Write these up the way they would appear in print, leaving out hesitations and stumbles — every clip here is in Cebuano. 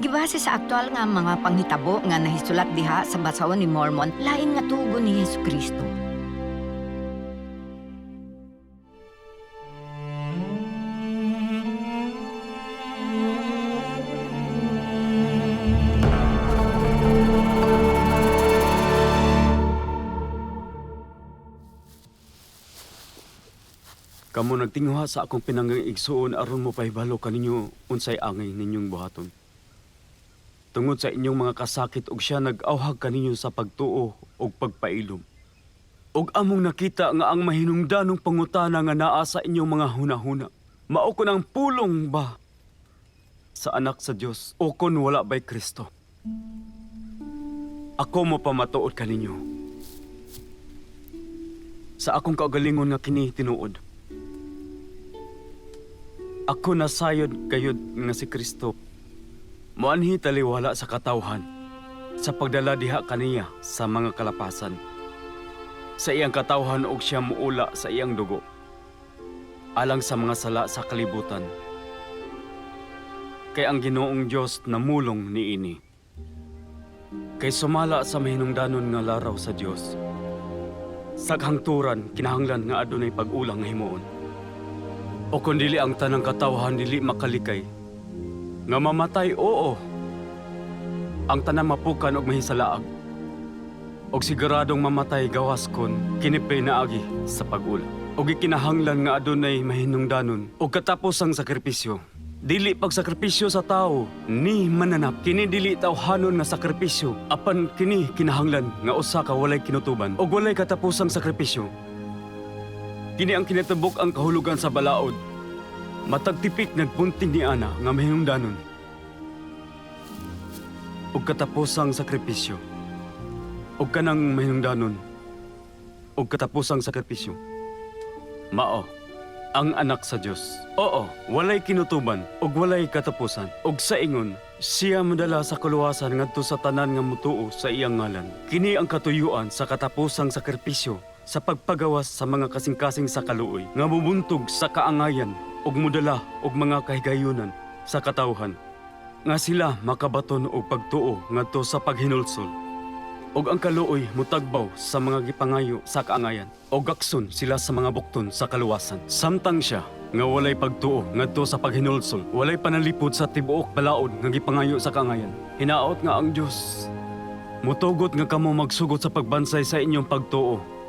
Gibase sa aktual nga mga panghitabo nga nahisulat diha sa basahon ni Mormon, lain nga tugon ni Hesukristo. Kamo nagtinguha sa akong pinanggang igsuon aron mo pahibalo kaninyo unsay angay ninyong buhaton. Tungod sa inyong mga kasakit og siya nag-awhag kaninyo sa pagtuo og pagpailom. Og among nakita nga ang mahinungdanong pangutana nga naa sa inyong mga hunahuna. Mao kon ang pulong ba sa anak sa Dios o kon wala ba'y Kristo? Ako mo pamatuod kaninyo. Sa akong kaugalingon nga kini tinuod. Ako nasayod gayud nga si Kristo. Moanhi taliwala sa katawhan sa pagdala diha kaniya sa mga kalapasan. Sa iyang katawhan og siya muula sa iyang dugo alang sa mga sala sa kalibutan. Kay ang Ginoong Dios namulong niini. Kay sumala sa mahinungdanon nga laraw sa Dios. Saghangturan kinahanglan nga adunay pag-ulang nga himuon. O kung dili ang tanang katawhan dili makalikay, nga mamatay, oo. Ang tanang mapukan og mahisalaag. Og siguradong mamatay gawas kon kinipay naagi sa pag-ula. Og ikinahanglan nga adunay mahinungdanon og katapos ang sakripisyo. Dili pagsakripisyo sa tao ni mananap kini dili tawhanon nga sakripisyo apan kini kinahanglan nga usa ka walay kinutuban og walay katapusang sakripisyo. Kini ang kinatibuk ang kahulugan sa balaod. Matag tipik nagpunting ni ana nga mahinungdanon. Ug katapusang sakripisyo. Ug kanang mahinungdanon. Ug katapusang sakripisyo. Mao ang anak sa Dios. Oo, walay kinutuban ug walay katapusan. Ug sa ingon, siya modala sa kaluwasan ngadto sa tanan nga mutuo sa iyang ngalan. Kini ang katuyuan sa katapusang sakripisyo sa pagpagawas sa mga kasing-kasing sa kaluoy nga mubuntog sa kaangayan ug modala og mga kahigayunan sa katawhan nga sila makabaton og pagtuo ngadto sa paghinulsol og ang kaluoy mutagbaw sa mga gipangayo sa kaangayan og gakson sila sa mga bukton sa kaluwasan. Samtang siya nga walay pagtuo ngadto sa paghinulsol, walay panalipod sa tibuok balaod nga gipangayo sa kaangayan. Hinaot nga ang Dios mutugot nga kamo magsugot sa pagbansay sa inyong pagtuo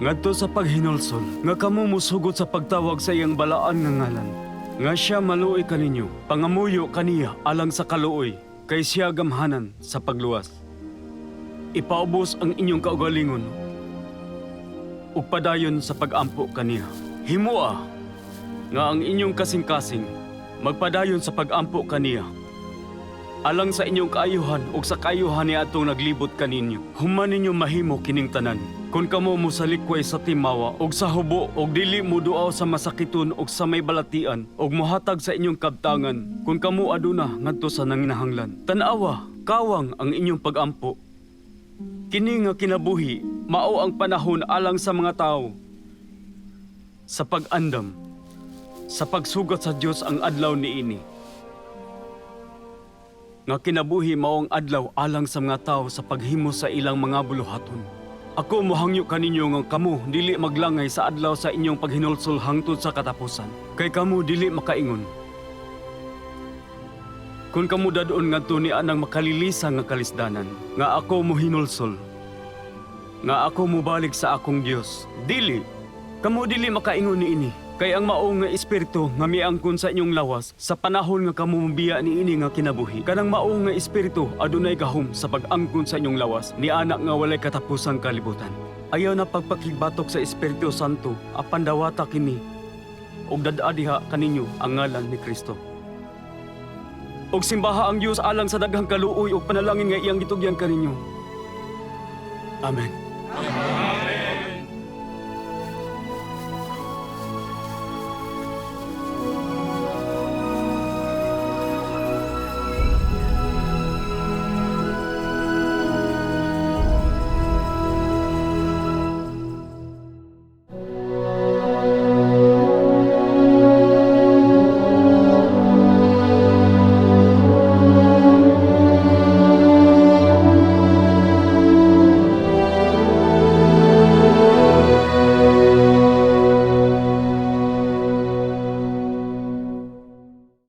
ngadto sa paghinulsol, nga kamo musugot sa pagtawag sa iyang balaan nga ngalan, nga siya maluoy kaninyo, pangamuyo kaniya alang sa kaluoy, kay siya gamhanan sa pagluwas. Ipaubos ang inyong kaugalingon ug padayon sa pagampo kaniya. Himua nga ang inyong kasing-kasing magpadayon sa pagampo kaniya. Alang sa inyong kaayuhan ug sa kaayuhan ni atong naglibot kaninyo. Human ninyo mahimo kining tanan. Kung kamo mosalikway sa timawa ug sa hubo ug dili mo duaw sa masakiton ug sa may balatian ug mohatag sa inyong kabtangan kung kamo aduna ngadto sa nanginahanglan. Tan-awa, kawang ang inyong pagampo. Kini nga kinabuhi mao ang panahon alang sa mga tawo sa pag-andam, sa pagsugat sa Dios ang adlaw niini. Nga kinabuhi mao ang adlaw alang sa mga tawo sa paghimo sa ilang mga buluhaton. Ako mohangyo kaninyo nga kamo dili maglangay sa adlaw sa inyong paghinulsol hangtod sa katapusan. Kay kamo dili makaingon. Kung kamo dadon ngadto ni anang makalilisa nga kalisdanan, nga ako mohinulsol, nga ako mobalik sa akong Dios. Dili, kamo dili makaingon niini. Kay ang mao nga espiritu nga miangkon sa inyong lawas sa panahon nga kamo mobiya niini nga kinabuhi. Kanang mao nga espiritu adunay gahom sa pag-angkon sa inyong lawas ni anak nga walay katapusang kalibutan. Ayaw na pagpakigbatok sa Espiritu Santo apan dawata kini ug dad-a diha kaninyo ang ngalan ni Kristo. Og simbaha ang Dios alang sa daghang kaluoy ug panalangin nga iyang gitugyan kaninyo. Amen.